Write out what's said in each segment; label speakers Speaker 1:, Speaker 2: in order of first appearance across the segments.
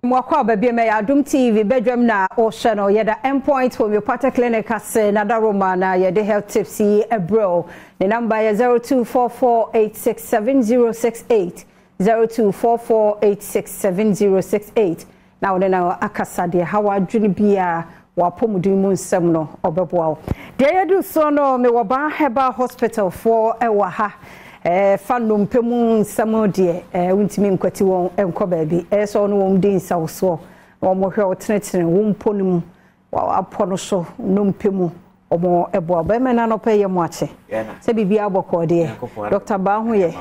Speaker 1: Mo akwaaba bio mɛyɛ Adom TV badwam na wohwɛ no. Yɛda Endpoint Homeopathic Clinic ase na da Roma na yɛde health tips yi ɛbrɛ wo. Ne number yɛ 0244867068, 0244867068 na wo ne no akasa deɛ ha w'adwene biara w'apɔmuden mu nsɛm no ɔbɛboa wo. Deɛ yɛdu so no, mewɔ Baa Herbal Hospital foɔ ɛwɔ ha. Fa nnompe mu nsɛm deɛ wontumi nkwati wɔn nkɔ baabi. Ɛyɛ sɛ ɔne wɔn di nsawosoɔ na wɔn hwɛ wo tenetene wo mpo no mu, apɔ no so nnompe mu wɔn ɛboa. Bɛrima no anɔpɛ yɛ mo akye sɛ biribiara bɔkɔɔ deɛ. Dr. Baa ho yɛ.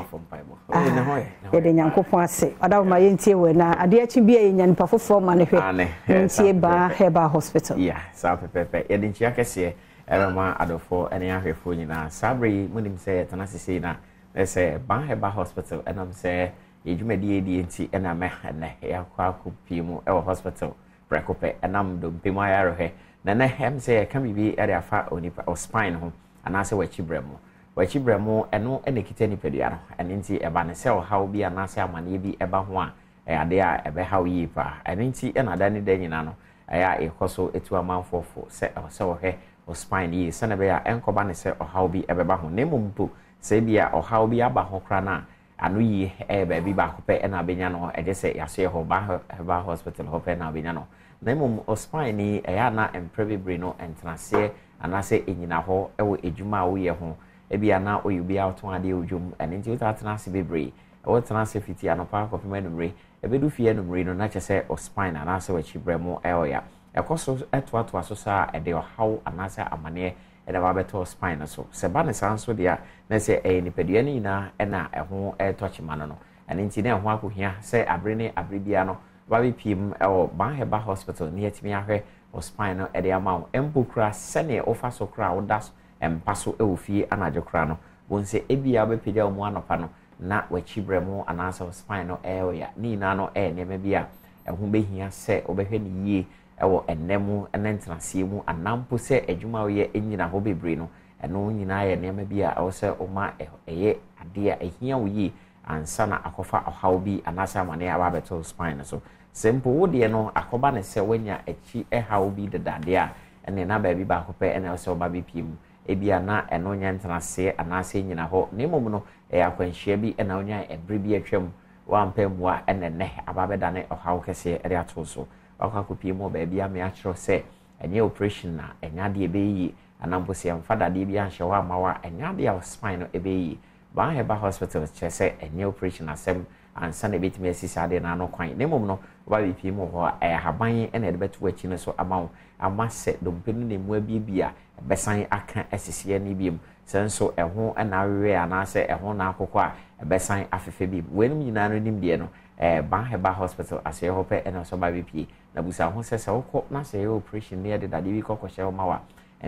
Speaker 1: Yɛde Nyankopɔn ase. Ɔda ma yɛntie wɔ na adeɛ akyi bi a yɛnya nipa foforɔ ma no hwɛ. Yɛntie Baa Herbal Hospital.
Speaker 2: Yeah, saa pɛpɛpɛ. Yɛde nkyia kɛseɛ ɛbɛma adɔfoɔ ne ahwɛfoɔ nyinaa. Saa berɛ yi, monim sɛ yɛtena ase sei na sɛ Baa Herbal Hospital ɛnam sɛ yɛn dwumadie yɛdie nti ɛna mɛ ɛnɛ yɛakɔ akɔpie mu ɛwɔ hospital prɛko pɛ ɛnam dompe mu ayarehwɛ. Na ɛnɛ ɛm sɛ yɛka biribi ɛde afa onipa o spine ho anaasɛ w'akyi brɛ mu. W'akyi brɛ mu ɛno ɛna ɛkita nipadua no. Ɛno nti ɛba ne sɛ ɔhaw bi anaasɛ amaneɛ bi ɛba ho a ɛyɛ adeɛ a ɛbɛhaw yie paa. Ɛno nti ɛna da ne da nyinaa no ɛyɛ a ɛkɔ so ɛtu amanfoɔ fo sɛ ɛwɔ sɛ wɔhwɛ o spine yie sɛnɛ ɛbɛyɛ a ɛnkɔba ne sɛ ɔhaw bi ɛbɛba ho. Na mmom mpo sɛ ebi a ɔhaw bi aba ho koraa no a ano yie ɛyɛ baabi baako pɛ ɛna abɛnya no, ɛgye sɛ yɛasoɛ hɔ Baa Herbal Hospital hɔ pɛ na abɛnya no. Na mmom o spine yi ɛyɛ a na mprɛ bebree no ntenaseɛ anaasɛ ɛnyina hɔ ɛwɔ adwuma a woyɛ ho. Ebi a na woyɛ obi a wotɔn adeɛ wɔ dwom, ɛno nti wotaa tena ase bebree. Ɛwɔ tena ase fiti anɔpa akɔpem anwummere, ɛbɛdu fie anwummere no na kyerɛ sɛ o spine anaasɛ w'akyi brɛ mu ɛyɛ ɔya. Ɛkɔ so ɛtoatoa so saa a ɛde ɔhaw anaasɛ amaneɛ ɛna ɛba bɛtɔ spine no so. Sɛ ba ne saa nso deɛ a na sɛ ɛyɛ nipadua no nyinaa ɛna ɛho ɛretɔ kyema no no. Ɛno nti na ɛho akɔhia sɛ abere ne abere biara no ba bɛpie mu ɛwɔ Baa Herbal Hospital na yɛatumi ahwɛ o spine no ɛde ama wo. Mpo koraa sɛneɛ wofa so koraa woda mpa so ɛwɔ fie anadwo koraa no, bohu sɛ ebia wobɛpagya wo mu anɔpa no na w'akyi brɛ mu anaasɛ wo spine no ɛyɛ wo ya. Ne nyinaa no ɛyɛ nneɛma bi a ɛho bɛhia sɛ wobɛhwɛ no yie ɛwɔ ɛnɛ mu ne ntenaseɛ mu anaa mpo sɛ adwuma a woyɛ nyina hɔ bebree no, ɛno nyinaa yɛ nneɛma bi a ɛwɔ sɛ woma ɛyɛ adeɛ a ɛhia wo yie ansa na akɔfa ɔhaw bi anaasɛ amaneɛ aba abɛto spine no so. Sɛ mpo wo deɛ no akɔba ne sɛ woanya akyi ɛhaw bi dedadeɛ a, ɛneɛ na baabi baako pɛ ɛna ɛwɔ sɛ woba bɛpie mu. Ebia na ɛno nyɛ ntenaseɛ anaasɛ nyina hɔ, na mmom no ɛyɛ akwanhyia bi ɛna wonyae ɛberɛ bi atwam, woampɛ mmoa ɛna ɛnnɛ aba abɛdane ɔhaw kɛseɛ ɛde ato wo so. Wakɔ akɔpie mu wɔ baabi a me akyerɛw sɛ ɛnyɛ operation na ɛnyɛ adeɛ ɛbɛyɛ yie, anaa mpo sɛ yɛmfa dadeɛ bi anhyɛ hɔ amma wo a ɛnyɛ adeɛ a wo spine no ɛbɛyɛ yie. Baa Herbal Hospital kyerɛ sɛ ɛnyɛ operation asɛm ansa na ɛbɛtumi asi saa adeɛ no ano kwan, na mmom no woba bɛpie mu wɔ hɔ a ɛyɛ ahaban na yɛde bɛto w'akyi no so ama wo ama sɛ dompe no na ɛmu abiebie a ɛbɛsan aka asisi ani biom, sɛ nso ɛho na awewɛ anaasɛ ɛho na akokɔ a ɛbɛsan afefɛ biom. Weinom nyinaa no nimdeɛ no Ban Herbal Hospital asoɛe hɔ pɛ na ɔsɛ ɔba bɛpie. Na busa ho sɛ, sɛ wokɔ na sɛ yɛyɛ operation na yɛde dadeɛ bi kɔ kɔhyɛ hɔ ma wo a,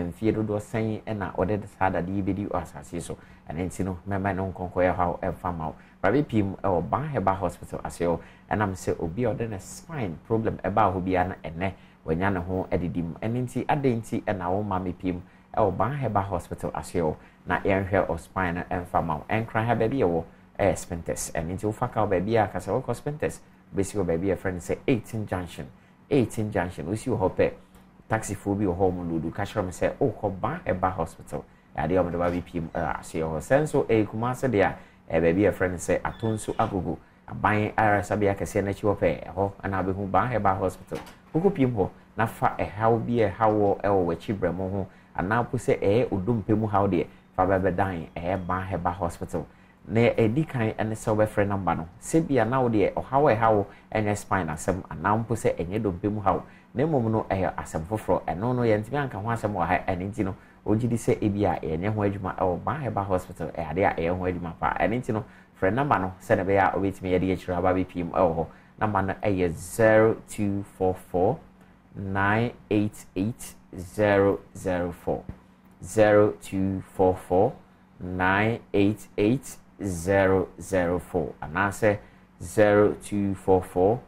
Speaker 2: mfeɛ dodoɔ sɛn na wɔde saa dadeɛ yi bɛdi wɔ asase yi so? Ɛno nti no, mɛma ɛno nkɔnkɔyɛ haw mfa mma wo. Bra bɛpie mu wɔ Ban Herbal Hospital asoɛe hɔ. Ɛnam sɛ obi a ɔde ne spine problem baa hɔ biara no ɛnnɛ wanya ne ho adidi mu. Ɛno nti adɛn nti na womma mepie mu wɔ Ban Herbal Hospital asoɛe hɔ na yɛnhwɛ wo spine no mfa mma wo? Nkran ha baabi yɛwɔ ɛyɛ Spintex. Ɛno nti wofa car wɔ baabi a ka sɛ wokɔ Spintex, wobɛsi wɔ baabi a yɛfrɛ no sɛ 18 Junction. 18 Junction, wosi wɔ hɔ pɛ, taxifoɔ bi wɔ hɔ wɔn lodu, ka kyerɛ wɔn sɛ wokɔ Ban Herbal Hospital. Ɛyɛ adeɛ a wɔde ba bɛpie mu ɛwɔ asoeɛ hɔ. Sɛ nso ɛyɛ Kumase deɛ a, ɛyɛ baabi a yɛfrɛ no sɛ Atonsu Agogo, aban ayaresabea kɛseɛ no akyi hɔ pɛɛ, ɛhɔ na wobɛhu Ban Herbal Hospital. Wokɔpie mu hɔ na fa ɛhaw bi a ɛhaw wɔ ɛwɔ w'akyi brɛmo ho anaa mpo sɛ ɛyɛ odompe mu haw deɛ, fa bɛbɛdan ɛyɛ Ban Herbal Hospital. Nea edi kan ne sɛ wobɛfrɛ nɔmba no. Sɛ ebia na wo deɛ ɔhaw a ɛha wo nyɛ spine asɛm anaa mpo sɛ ɛnyɛ dompe mu haw, na mmom no ɛyɛ asɛm foforɔ. Ɛno no yɛntumi anka ho asɛm wɔ ha, ɛno nti no wogye di sɛ ebia yɛnyɛ ho adwuma wɔ Ban Herbal Hospital. Ɛyɛ adeɛ a ɛyɛ ho adwuma paa. Ɛno nti no frɛ nɔmba no sɛdeɛ ɛbɛyɛ a wobɛtumi de akyire aba abɛpue mu wɔ hɔ. Nɔmba no yɛ 0244 988 004. 0244 988 004 anaasɛ 0244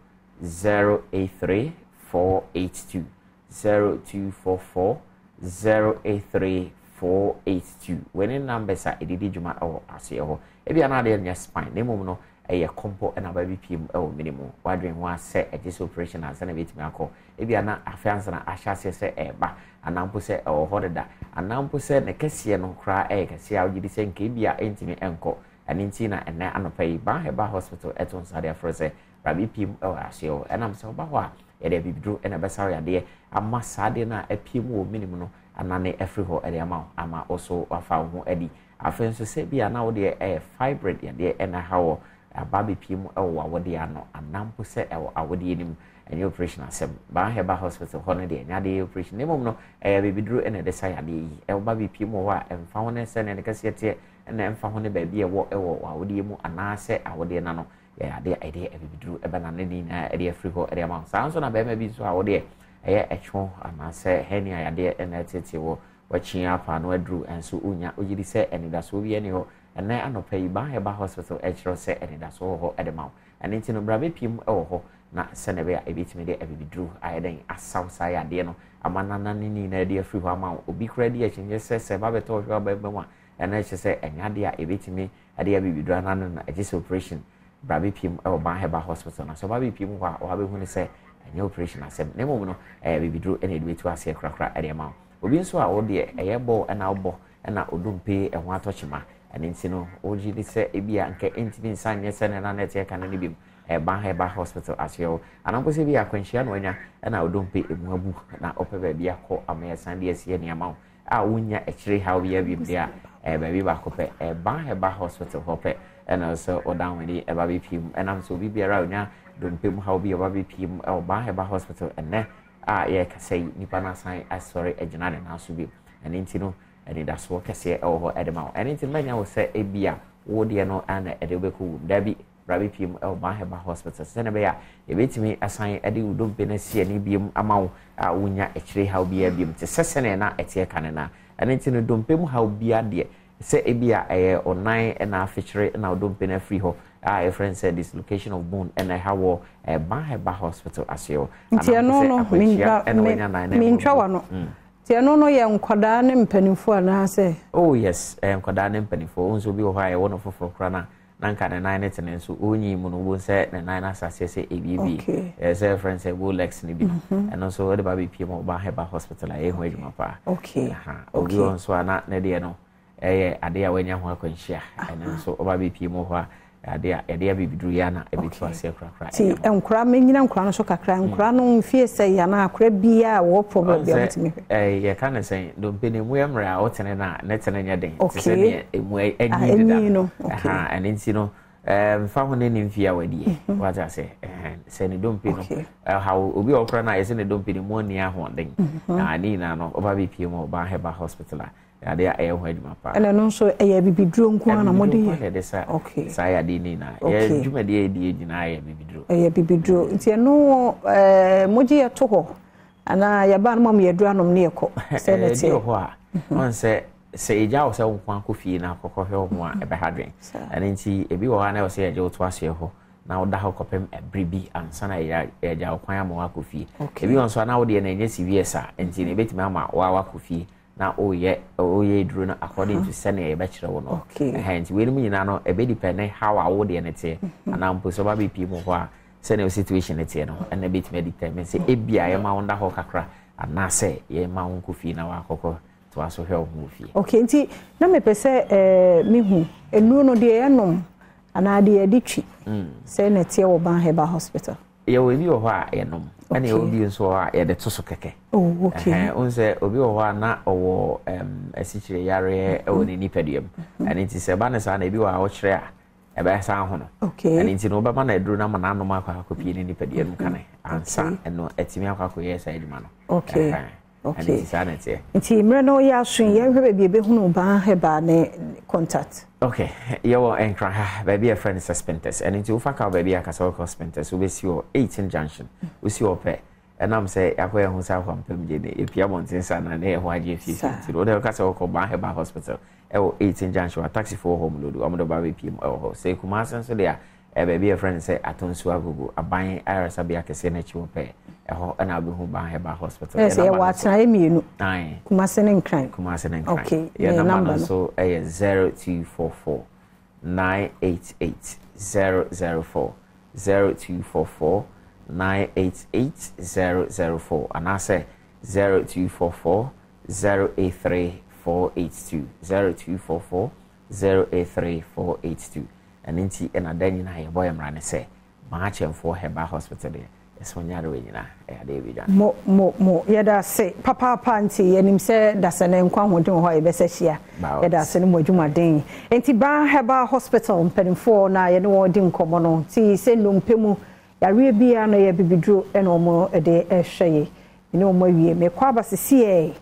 Speaker 2: 083 482, 0244 083 482. Wei ne numbers a ɛdidi dwuma wɔ aseɛ hɔ. Ebia na adeɛ nyɛ spine na mmom no Ɛyɛ kɔmpɔ na aba bɛpue mu wɔ mene mu. W'adwene ho ara sɛ ɛgye sɛ operation ansa na ɛbɛtumi akɔ. Ebia na afei ansa na ahyɛ aseɛ sɛ ɛreba, anaa mpo sɛ ɛwɔ hɔ deda, anaa mpo sɛ ne kɛseɛ no koraa yɛ kɛseɛ a wogye di sɛ nka ebia ɛntumi nkɔ. Ɛno nti na ɛnnɛ anɔpa yi, Ban Herbal Hospital to nsa de afrɛ sɛ bra bɛpue mu wɔ asoɛe hɔ. Ɛnam sɛ woba hɔ a, yɛde abibiduro na ɛbɛsa wo yadeɛ ama saa adeɛ no a apue mu wɔ mene mu no anane afiri hɔ de ama wo ama wo so woafa wo ho adi. Afei nso sɛ ebia na wo deɛ ɛyɛ fibroid yadeɛ na ɛha wɔ aba abɛpue mu wɔ w'awodeɛ ano anaa mpo sɛ ɛwɔ awodeɛ no mu, ɛnyɛ operation asɛm. Ban Herbal Hospital hɔ no deɛ ɛnyɛ adeɛ yɛ operation na mmom no ɛyɛ abibiduro na ɛde sa yadeɛ yi. Ɛba bɛpue mu wɔ hɔ a ɛmfa ho ne sɛdeɛ ne kɛseɛ teɛ na ɛmfa ho ne baabi a ɛwɔ wɔ w'awodeɛ mu anaasɛ awodeɛ no ano, yɛ adeɛ a ɛde abibiduro bɛnane ne nyinaa ɛde afiri hɔ de ama wo. Saa nso na barima bi nso a wo deɛ ɛyɛ ɛtwo anaasɛ hernia yadeɛ na ɛtetee wɔ Wakyin ara paa na waduru nso wonya. Wogye di sɛ anidasoɔ biara nni hɔ. Ɛnnɛ anɔpa yi, Ban Herbal Hospital rekyerɛ wo sɛ anidasoɔ wɔ hɔ de ma wo. Ɛno nti no, bra bɛpue mu wɔ hɔ na sɛdeɛ ɛbɛyɛ a ɛbɛtumi de abibiduro ayɛ dɛn asaw saa yadeɛ no ama no anane ne nyinaa adi afiri hɔ ama wo. Obi koraa di akyinnye sɛ sɛ ɛba bɛtɔ ɔhwɛ aba mu a, ɛno kyerɛ sɛ ɛnyɛ adeɛ a ɛbɛtumi de abibiduro anane no, gye sɛ operation. Bra bɛpue mu wɔ Ban Herbal Hospital na sɛ woba bɛpue mu hɔ a, woabɛhu no sɛ ɛnyɛ operation asɛm na mmom no, ɛyɛ abibiduro na ɛde bɛtu aseɛ korakora de ama wo. Obi nso a wo deɛ ɛyɛ bɔ na wobɔ na odompe ho atɔ kyema, ɛno nti no wogye di sɛ ebia nka ɛntumi nsan nyɛ sɛnea na na ɛteɛ kan no bio. Ɛba ha ɛba hospital asoɛ hɔ. Anaa mpo sɛ ebia akwanhyia na wanya na odompe emu abu na wopɛ baabi akɔ ama yɛasan de asi ani ama wo a wonnya akyire haw biara bio deɛ a, ɛyɛ baabi baako pɛ. Ɛba ha ɛba hospital hɔ pɛ ɛna sɛ wodan w'ani ɛba bɛpie mu. Ɛnam sɛ obi biara a onya dompe mu haw bi a ɔba bɛpie mu ɛwɔ Ban Herbal Hospital ɛnnɛ a yɛrekasa yi, nipa no asan asɔre agyina ne nan so bio. Ɛno nti no, anidasoɔ kɛseɛ wɔ hɔ de ma wo. Ɛno nti no, mɛnyɛ wo sɛ ebia wo deɛ no na ɛde wobɛkɔ wuom. Dabi, bra bɛpie mu wɔ Ban Herbal Hospital sɛdeɛ ɛbɛyɛ a yɛbɛtumi asan de wo dompe no asi ani biom ama wo a wonnya akyire haw biara biom te sɛ sɛdeɛ na ɛteɛ kane no a. Ɛno nti no, dompe mu haw biara deɛ, Sɛ ebia ɛyɛ wo nan na afekyere na wo dompe no afiri hɔ a yɛfrɛ no sɛ dislocation of bone na ɛha wɔ Ban Herbal Hospital aseɛ hɔ.
Speaker 1: Nti
Speaker 2: Anaa mpo
Speaker 1: ɛno
Speaker 2: sɛ
Speaker 1: no
Speaker 2: akwanhyia na wanya nan na ɛmu
Speaker 1: mentwa
Speaker 2: abu.
Speaker 1: w'ano. Nti ɛno no yɛ nkwadaa ne mpanimfoɔ anaasɛ?
Speaker 2: Oh yes, ɛyɛ nkwadaa ne mpanimfoɔ. Wohu sɛ obi wɔ hɔ a yɛwo no foforɔ koraa no a na nka ne nan no te ne nso ɔrenyin mu no wobɛhu sɛ ne nan no ahyɛ aseɛ sɛ ɛbiebie. Ɛyɛ sɛ yɛfrɛ no sɛ bow legs no bi no. Ɛno nso wode ba bɛpie mu wɔ Ban Herbal Hospital a ɛyɛ ho adwuma paa. Obi wɔ nso a na ne deɛ no ɛyɛ adeɛ a wanya ho akwanhyia. Ɛno nso ɔba bɛpie mu hɔ a adeɛ a yɛde abibiduro yi ana ɛbɛtu aseɛ korakora.
Speaker 1: Ti nkora menyina nkora no so kakra. Nkora no mfie sɛ anaa akora biara wɔ problem bi a wotumi
Speaker 2: hwɛ. Yɛka no sɛn, dompe no emu yɛ mmerɛ a wotene no a ne tene nyɛ den te sɛ deɛ emu anyin deda no. Ɛno nti no mfa ho ne ne mfie a wadie wate ase sɛ ne dompe no ɛhaw obi a ɔkora no a yɛsɛ ne dompe no mu anni ahoɔden na ne nyinaa no ɔba bɛpie mu ɔba Herbal Hospital a adeɛ a ɛyɛ ho adwuma paa.
Speaker 1: Ɛna ɛno nso ɛyɛ abibiduro nko ara na mode
Speaker 2: yɛ? Abibiduro nko ara na yɛde sa saa yadeɛ no nyinaa. Yɛ dwumadie a yɛdi yɛ nyinaa yɛ abibiduro.
Speaker 1: Ɛyɛ abibiduro nti ɛno ɛɛ mogye yɛ to hɔ anaa yɛba no mo yɛ aduro anom ne yɛkɔ sɛ na
Speaker 2: ɛteɛ. Ɛbi wɔ hɔ a ɔn sɛ sɛ yɛgya wo sɛ wo nko akɔ fie na akɔkɔhwɛ wo ho a ɛbɛha dwen. Ɛno nti ebi wɔ hɔ a na ɛwɔ sɛ yɛgye wo to asoɛ hɔ na woda hɔ kɔpem ɛbere bi ansa na yɛagya wo kwan ama woakɔ fie. Ebi wɔ nso a na wo deɛ no ɛnyɛ severe saa nti no ɛbɛtumi ama woa woakɔ fie na woyɛ woyɛ aduro no according to sɛnea yɛbɛkyerɛ wo no. Ɛhɛn nti weinom nyinaa no ɛbɛ depend how a wo deɛ no teɛ anaa mpo sɛ woba bɛpie mu hɔ a sɛnea wo situation no teɛ no ɛna ɛbɛtumi adetermine sɛ ebia yɛma wo nda hɔ kakra anaasɛ yɛma wo nkɔ fie na woakɔkɔ toa so hwɛ wo ho wɔ fie.
Speaker 1: Okay, nti na mepɛ sɛ eh, mehu nnuro no deɛ yɛnom anaa deɛ yɛde twi sɛ na ɛteɛ wɔ Ban Herbal Hospital.
Speaker 2: Yɛwɔ ebi wɔ hɔ a yɛnom ɛna yɛwɔ bi nso wɔ hɔ a yɛde to so kɛkɛ.
Speaker 1: Oh, okay.
Speaker 2: Ɛhɛn, wohu sɛ obi wɔ hɔ a na ɔwɔ um, asikyire yareɛ wɔ ne nipadua mu. Ɛno nti sɛ ɛba no saa na ebi wɔ hɔ a wokyerɛ a ɛbɛsan ahono.
Speaker 1: Okay.
Speaker 2: Ɛno nti no wobɛma no aduro no ama no anom akɔ akɔpie ne nipadua no mu kane ansa ɛno atumi akɔ akɔyɛ saa adwuma no.
Speaker 1: Okay.
Speaker 2: Ɛhɛn.
Speaker 1: Okay.
Speaker 2: Ɛno nti saa na ɛteɛ.
Speaker 1: Nti mmerɛ no yɛ aso yi yɛnhwɛ baabi yɛbɛhunu Ban Herbal ne contact.
Speaker 2: Okay, yɛwɔ Nkran ha, baabi a yɛfrɛ no sɛ Spintex. Ɛno nti wofa car baabi a ka sɛ wokɔ Spintex, wobɛsi wɔ 18 junction. Wosi hɔ pɛ, ɛnam sɛ yɛakɔ yɛn ho sɛ akwampam gye ne yɛpia abɔnten saa na ne yɛn ho agye afiefie nti no, wode woka sɛ wokɔ Ban Herbal Hospital ɛwɔ 18 junction a taxifoɔ wɔ hɔ wɔn load, wɔn de ba bɛpie mu ɛwɔ hɔ. Sɛ Kumasi nso deɛ a, Ɛyɛ baabi a yɛfrɛ no sɛ Atonsu Agogo, aban ayaresabea kɛseɛ no akyi hɔ pɛɛ. Ɛhɔ na wobɛhu Ban Herbal Hospital.
Speaker 1: Ɛyɛ sɛ yɛwɔ atenaeɛ mmienu, Kumase ne Nkran.
Speaker 2: Kumase ne Nkran.
Speaker 1: Okay,
Speaker 2: yɛn namba no nso yɛ 0244 988 004, 0244 988 004 anaasɛ 0244 083 482, 0244 083 482. Ɛno nti na da nyinaa yɛbɔ yɛn mmara ne sɛ Maakyɛmfoɔ Herbal Hospital deɛ ɛso nyarewa nyinaa ɛyɛ adeɛ yɛbɛdwane.
Speaker 1: Mo mo mo yɛda ase papaapa nti yɛnim sɛ dasani nkwa ahoɔden wɔ hɔ a yɛbɛsa hyia yɛda ase ne mo adwumaden nti Baa Herbal Hospital mpanimfoɔ na yɛne wɔn di nkɔmmɔ no nti sɛ nnompe mu yareɛ biara no yɛ abibiduro na wɔn de hwɛ yɛ me ne wɔn awie mekɔ aba sesiɛ.